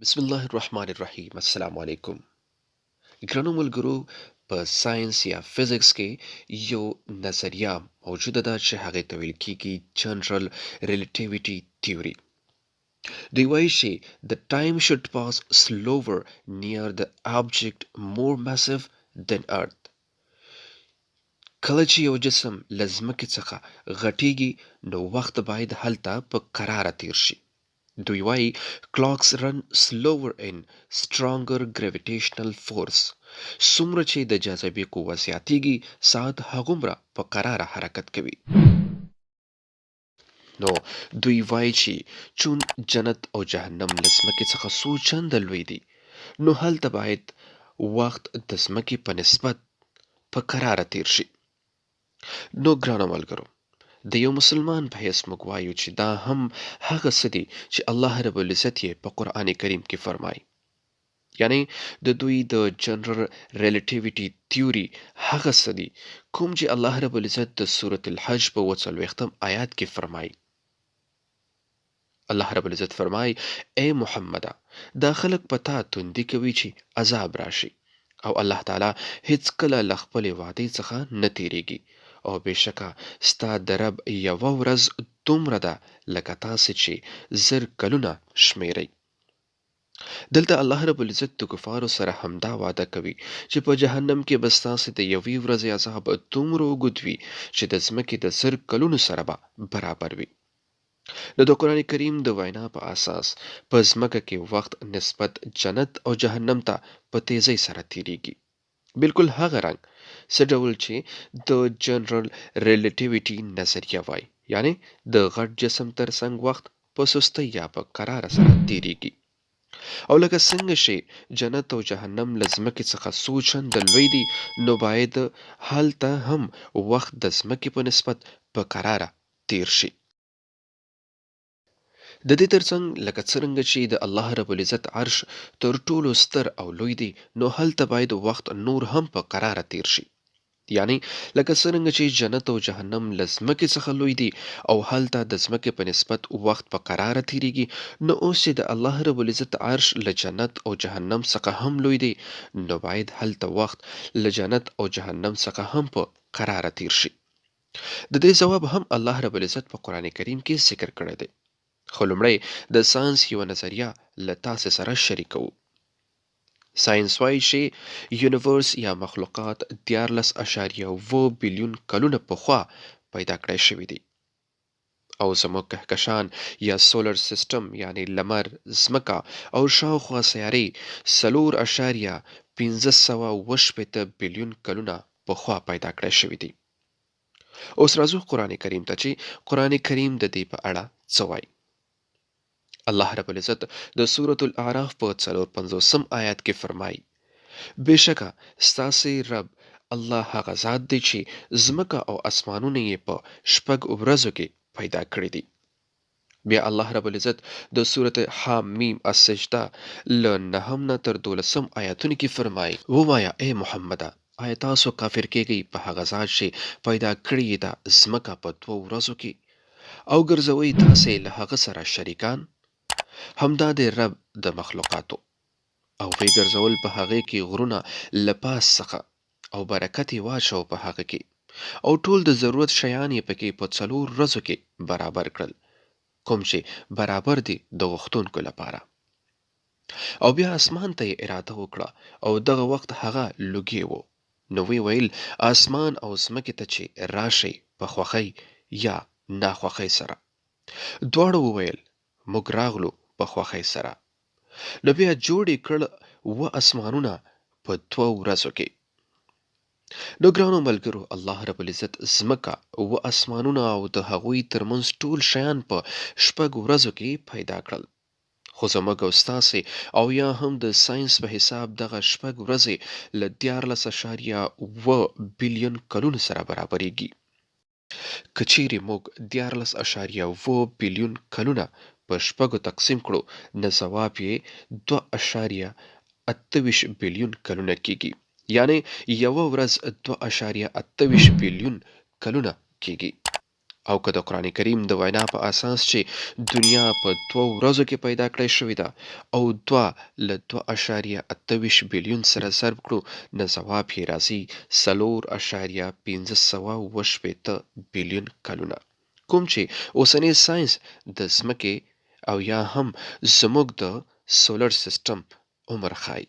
بسم الله الرحمن الرحیم. السلام علیکم ګرانو ملګرو. په ساينس یا فزکس کې یو نظریه موجوده ده چې هغې ته ویل کیږي جنرال ریلیټیویټي تیوري. دوی وایي چې the time should pass slower near the object more massive than earth. کله چې یو جسم له ځمکې څخه غټیږي، نو وخت باید هلته په قراره تیر شي. دوی وایي clocks run slower in stronger gravitational force. څومره چې د جاذبې قوه زیاتیږي، ساعت هغومره په قراره حرکت کوي. نو دوی وایي چې چون جنت او جهنم له ځمکې څخه څو چنده لوی دي، نو هلته باید وخت د ځمکې په نسبت په کراره تیر شي. نو ګرانو ملګرو، د یو مسلمان په حیث موږ وایو چې دا هم هغه څه دي چې الله رب العزت یې په قرآن کریم کې فرمایي، یعنی د دوی د جنرال ریلیټیویټي تیوري هغه څه دي کوم چې الله رب العزت د سورة الحج په 47 آیات کې فرمایي. الله رب العزت فرمایي: ای محمده، دا خلک په تا توندي کوي چې عذاب راشي، او الله تعالی هیڅکله له خپلې وعدې څخه نه تیریږي، او بېشکه ستا د رب یوه ورځ دومره ده لکه تاسې چې 1000 کلونه شمیرئ. دلته الله رب العزت د کفارو سره همدا وعده کوي چې په جهنم کې به ستاسې د یوې ورځې عذاب دومره اوږد وي چې د ځمکې د 1000 کلونو سره به برابر وي. نو د قرآن کریم د وینا په اساس په ځمکه کې وخت نسبت جنت او جهنم ته په تیزۍ سره تیریږي، بالکل هغه رنګ څه ډول چې د جنرال ریلیټیویټي نظریه وایي، یعنی د غټ جسم تر څنګ وخت په سستۍ یا په قراره سره تیریږي. او لکه څنګه چې جنت او جهنم له ځمکې څخه څو چنده لوی دي، نو باید هلته هم وخت د ځمکې په نسبت په قراره تیر شي. د دې ترڅنګ، لکه څرنګه چې د الله رب العزت عرش تر ټولو ستر او لوی دی، نو هلته باید وخت نور هم په قراره تیر شي. یعنی لکه څرنګه چې جنت او جهنم له ځمکې څخه لوی دي او هلته د ځمکې په نسبت وخت په قراره تیریږي، نو اوس چې د الله رب العزت عرش له جنت او جهنم څخه هم لوی دی، نو باید هلته وخت له جنت او جهنم څخه هم په قراره تیر شي. د دې ځواب هم الله رب العزت په قرآن کریم کې ذکر کړی دی، خو لومړی د ساینس یوه نظریه له تاسې سره شریکوو. ساینس وایي چې یونیورس یا مخلوقات 13.7 بیلیون کلونه پخوا پیدا کړی شوي دي، او زموږ کهکشان یا سولر سیستم، یعنی لمر، ځمکه او شاوخوا سیارې 4.567 بیلیون کلونه پخوا پیدا کړی شوي دي. اوس راځو قرآن کریم ته چې قرآن کریم د دې په اړه څه وایي. الله رب العزت د سورة الاعراف په 54 آیات کې فرمایي: بېشکه ستاسې رب الله هغه ذات دی چې ځمکه او اسمانونه یې په 6 ورځو کې پیدا کړي دي. بیا الله رب العزت د سورة حامیم السجده له 9 نه تر 12 آیاتونو کې فرمایي: ووایه ای محمده، آیا تاسو کافر کیږئ په هغه ذات چې پیدا کړې یې ده ځمکه په 2 ورځو کې، او ګرځوئ تاسې له هغه سره شریکان؟ همدا دی رب د مخلوقاتو. او ویې ګرځول په هغې کې غرونه له پاس څخه، او برکت یې واچاوه په هغه کې، او ټول د ضرورت شیان یې پکې په 4 ورځو کې برابر کړل، کوم چې برابر دي د غوښتونکو لپاره. او بیا اسمان ته یې اراده وکړه، او دغه وخت هغه لوګی و، نو ویې ویل اسمان او ځمکې ته چې راشئ په خوښۍ یا ناخوښۍ سره. دواړو وویل موږ راغلو په خوښۍ سره. نو بیا جوړ یې کړ 7 اسمانونه په 2 ورځو کې. نو ګرانو ملګرو، الله رب العزت ځمکه، 7 اسمانونه او د هغوی ترمنځ ټول شیان په 6 ورځو کې پیدا کړل. خو زموږ او ستاسې او یا هم د ساینس په حساب دغه 6 ورځې له 13.7 بیلیون کلونو سره برابرېږي. که چیرې موږ 13.7 بیلیون کلونه په 6 تقسیم کړو، نو ځواب یې 2.28 بیلیون کلونه کیږي، یعنی یوه ورځ 2.28 بیلیون کلونه کیږي. او که د قرآن کریم د وینا په اساس چې دنیا په دوو ورځو کې پیدا کړی شوې ده او دوه له 2.28 بیلیون سره ضرب کړو نو ځواب یې راځي 4.567 بیلیون کلونه، کوم چې اوسنی ساینس د ځمکې او یا هم زموږ د سولر سیستم عمر ښایي.